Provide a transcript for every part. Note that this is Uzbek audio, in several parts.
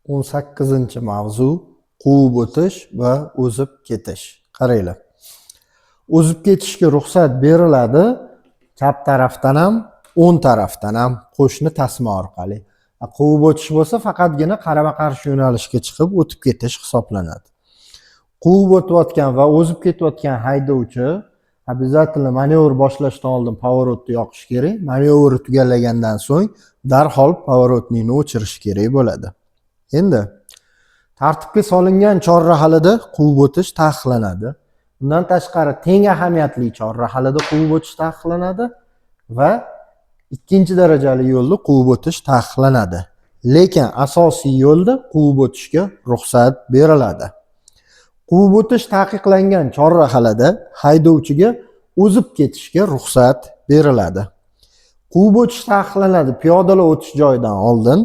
18-mavzu: quvib o'tish va o'zib ketish. Qaranglar. O'zib ketishga ruxsat beriladi chap tarafdan ham, o'ng tarafdan ham, qo'shni tasma orqali. Quvib o'tish bo'lsa, faqatgina qarama-qarshi yo'nalishga chiqib o'tib ketish hisoblanadi. Quvib o'tayotgan va o'zib ketayotgan haydovchi обязательно manevr boshlashdan oldin поворот ni yoqish kerak. Manevrni tugallagandan so'ng darhol поворотник ni o'chirish kerak bo'ladi. Endi tartibga solingan chorrahalarda quvib o'tish taqiqlanadi. Undan tashqari, teng ahamiyatli chorrahalarda quvib o'tish taqiqlanadi va ikkinchi darajali yo'lda quvib o'tish taqiqlanadi. Lekin asosiy yo'lda quvib o'tishga ruxsat beriladi. Quvib o'tish taqiqlangan chorrahalarda haydovchiga o'zib ketishga ruxsat beriladi. Quvib o'tish taqiqlanadi piyodalar o'tish joyidan oldin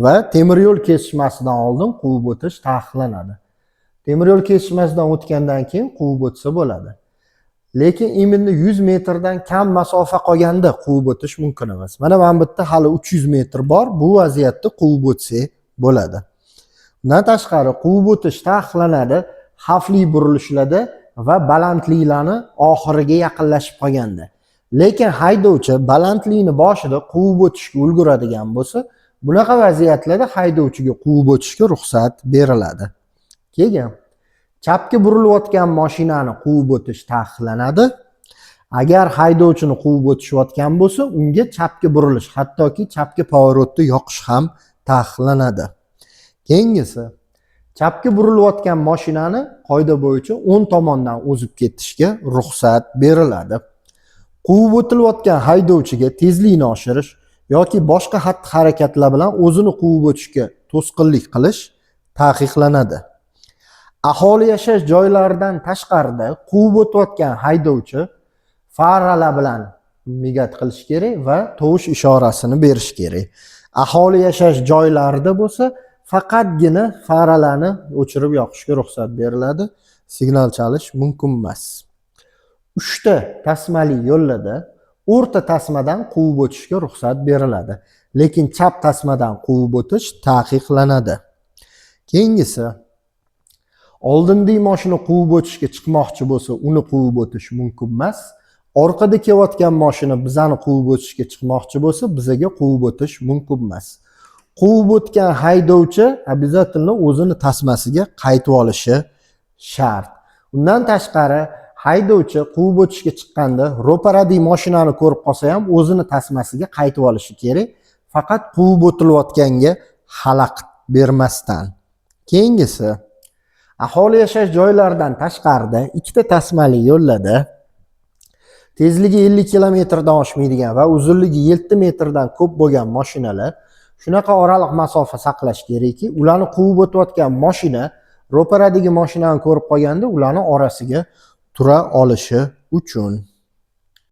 va temir yo'l kesishmasidan oldin quvib o'tish taqiqlanadi. Temir yo'l kesishmasidan o'tgandan keyin quvib o'tsa bo'ladi. Lekin именно 100 metrdan kam masofa qolganda quvib o'tish mumkin emas. Mana bu yerda hali 300 metr bor, bu vaziyatda quvib o'tsak bo'ladi. Undan tashqari, quvib o'tish taqiqlanadi xavfli burilishlarda va balandliklarni oxiriga yaqinlashib qolganda. Lekin haydovchi balandlikni boshida quvib o'tishga ulguradigan bo'lsa, bunaqa vaziyatlarda haydovchiga quvib o'tishga ruxsat beriladi. Keyin chapga burilayotgan mashinani quvib o'tish taqiqlanadi. Agar haydovchini quvib o'tishayotgan bo'lsa, unga chapga burilish, hattoki chapga поворот ni yoqish ham taqiqlanadi. Keyingisi, chapga burilayotgan mashinani qoida bo'yicha o'ng tomondan o'zib ketishga ruxsat beriladi. Quvib o'tilayotgan haydovchiga tezlikni oshirish yoki boshqa xatti harakatlar bilan o'zini quvib o'tishga to'sqinlik qilish taqiqlanadi. Aholi yashash joylaridan tashqarida quvib o'tayotgan haydovchi faralar bilan мигать qilish kerak va tovush ishorasini berish kerak. Aholi yashash joylarida bo'lsa, faqatgina faralarni o'chirib yoqishga ruxsat beriladi, signal chalish mumkin emas. Uchta tasmali yo'llarda o'rta tasmadan quvib o'tishga ruxsat beriladi, lekin chap tasmadan quvib o'tish taqiqlanadi. Keyingisi, oldindagi mashina quvib o'tishga chiqmoqchi bo'lsa, uni quvib o'tish mumkin emas. Orqada kelayotgan mashina bizani quvib o'tishga chiqmoqchi bo'lsa, bizaga quvib o'tish mumkin emas. Quvib o'tgan haydovchi обязательно o'zini tasmasiga qaytib olishi shart. Undan tashqari, haydovchi quvib o'tishga chiqqanda ro'paradagi mashinani ko'rib qolsa ham, o'zini tasmasiga qaytib olishi kerak, faqat quvib o'tilayotganga xalaqit bermasdan. Keyingisi, aholi yashash joylaridan tashqarida ikkita tasmali yo'llarda tezligi 50 kilometrdan oshmaydigan va uzunligi 7 metrdan ko'p bo'lgan mashinalar shunaqa oraliq masofa saqlash kerakki, ularni quvib o'tayotgan mashina ro'paradagi mashinani ko'rib qolganda ularni orasiga tura olishi uchun.